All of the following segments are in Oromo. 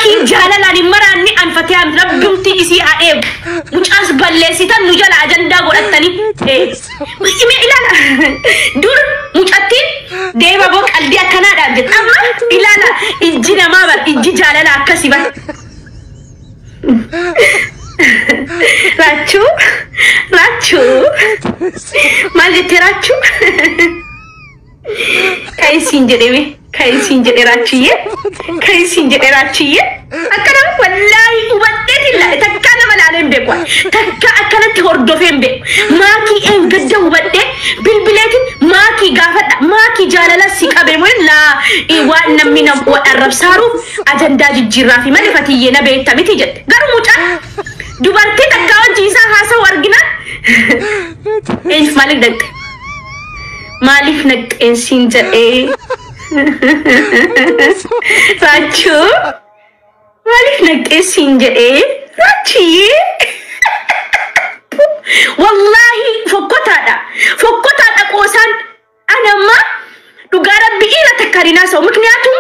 Maakiin jaalalaan hin maraanni anfatee rabbimti isii haa eegu. Mucaas balleessitan nu jala ajandaa godhattanii. Mee ilaala dur mucattiin deema boo qaldii akkanaadhaan jedhe amma ilaala ijji namaa bar ijji jaalala akkasii bar. Raachuu raachuu maal jettee raachuu? Kan isiin jedheme kan isiin jedhe raachiyyee kan isiin jedhe raachiyyee akkana wallaahi hubadheetiin laale takkaa nama laalee hin beeku takkaa akkanatti hordofee hin beeku maakii een gadda hubadhee bilbileetiin maakii gaafadha maakii jaalala si qabe moo laa waan namni nama arrabsaaruuf ajandaa jijjiirraa fi malee fatiyyee na beekta miti jette garuu mucaan dubartii takkaa wajji isaa haasa'u arginaan eenyuuf maaliif dhaqxe? Maaliif naqxeen siin jedhee? Raachuu maaliif naqxee siin jedhee? Raachiyyee wallaahi fokkotaadha fokkotaadha qoosaan anamma dhugaa rabbi dhiira takka hin haasa'u mikniyaatum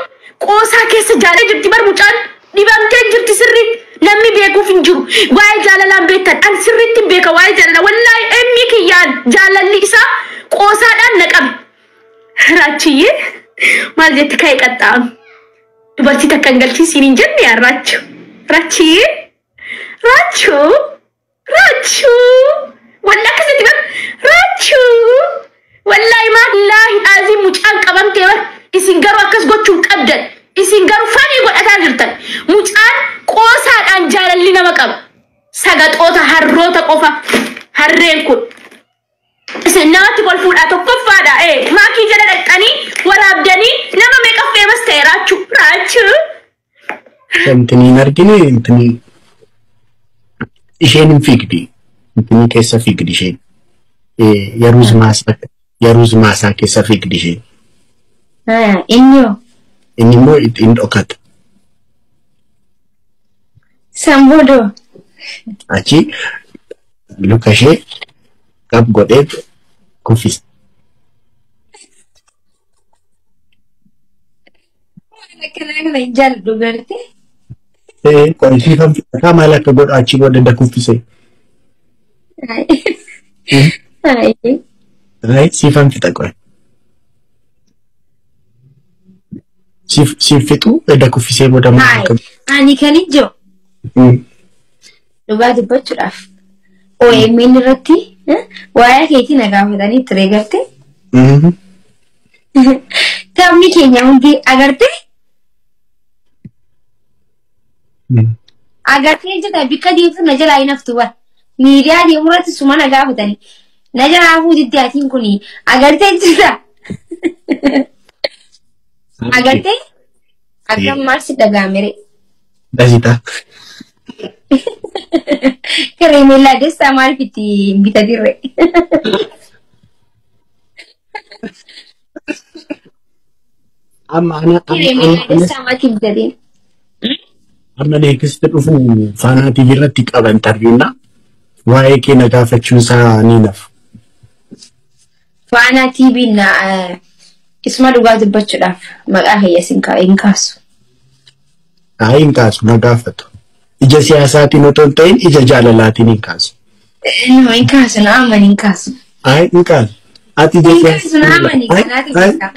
qoosaa keessa jaalee jirti bar mucaan dhibamtee jirti sirriitti namni beekuuf hin jiru waa'ee jaalalaan beektan an sirriitti hin beeka waa'ee jaalala wallaahi emmi kiyyaan jaalalli isaa qoosaadhaan na qabe. Raachiyyee maal jette ka'ee qaxxaamu dubartii takka hin galchiisiin hin jenne yaa raachuu raachiyyee raachuu raachuu walla akkasitti bar raachuu wallaahi maallaahi aazii mucaan qabamtee bar isin garuu akkas gochuu hin qabdan isin garuu fanii godhataa jirtan mucaan qoosaadhaan jaalalli nama qaba sagaxoota harroota qofa harreen kun isin namatti wal fuudhaa tokkoffaadha maakii jala dhaqxanii waraabdanii nama meeqa feemas ta'e raachuu raachuu Intini hin argine intini isheen hin fiigdi. Intini keessa fiigdi isheen. Yeruuz maasaa keessa fiigdi isheen. Inni hoo? Inni immoo hin dhokata. San boodoo? Achi luka ishee qab godhee kuffisa. Waan akkanaa kana hin jaalladhu gartee. Qorisiifan fixataa maal akka godhu achi booda da kuffise. Siifan fixa qoy. Siif fixu edda kuffisee booda maal akka Ani kan ijoo dhugaa dubbachuudhaaf OMN irratti waa'ee keetii na gaafatanii ture gartee. Taphni keenya hundi agartee? Agartee jirta bikka deemtu na jalaa hin haftu bara. Miidiyaa deemu irratti suma na gaafatanii. Na jalaa hafuu didde atiin kuni agartee jirta. Agartee? Akkam maal si dhaga'ame ree? Dasita. Kareemeellaa dessaa maaliif itti hin bitatirre? Amma ana Kareemeellaa dessaa maaliif hin bitatin? Amma next dhufu Faanaa TV irratti qaban interviewna waa'ee kee na gaafachuun isaa ni nafu. Faanaa TV na isuma dhugaa dubbachuudhaaf maqaa kiyya hin kaasu. Haa hin kaasu na gaafatu. Ija siyaasaatiin otoo hin ta'in ija jaalalaatiin hin kaasu. No hin kaasu na amani hin kaasu. Haa hin kaasu. Ati ija Hin kaasu na amani kanaati beeka.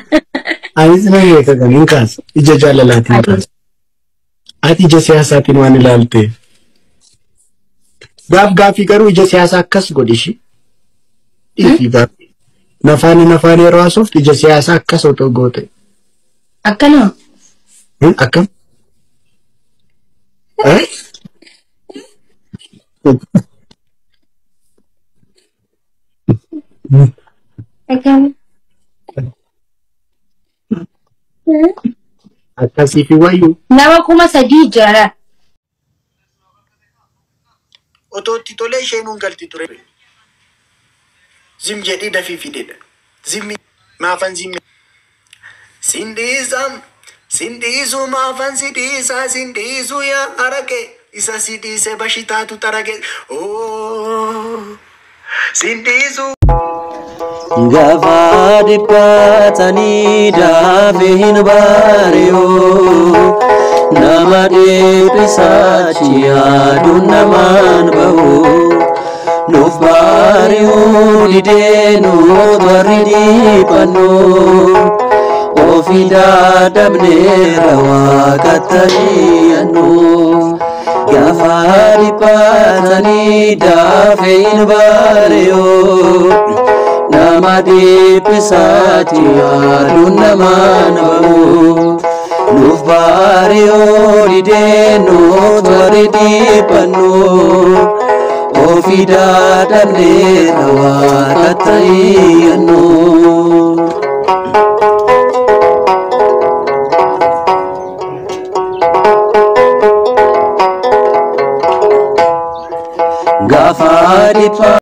Anis na beeka kan hin kaasu. Ija jaalalaatiin hin kaasu. Ati ija siyaasaatiin waan ilaalteef. Gaaf gaafii garuu ija siyaasaa akkas godhi ishii. Dhiifii gaafii. Nafaani nafaani yeroo haasoftu ija siyaasaa akkas otoo goote. Akkanuma? Akkam? Akkam? Akkasii fi wayyuu. Nama 3000 jira. Otoo itti tolee isheen hun galti ture. Zim jedhii dafii fidedha. Zimmi maafan zimmi. Sin dhiisa sin dhiisu maafan si dhiisa sin dhiisu yaa arake isa si dhiise bashitaatu tarake. Oh sin dhiisu. Gaafa dhiphatanii daafee hin baari'u, nama dhiphisachi yaaduun namaan bahu. Nuuf baari'uu didee nuuf warri dhiphannu, ofii dadhabneerra waaqattanii. Gaafa dhiphatanii daafee hin baari'u, nama dhiphisachi yaaduun namaan bahu. Nuuf baari'uu didee nuuf warri dhiphannu, ofii dadhabneerra waaqattanii.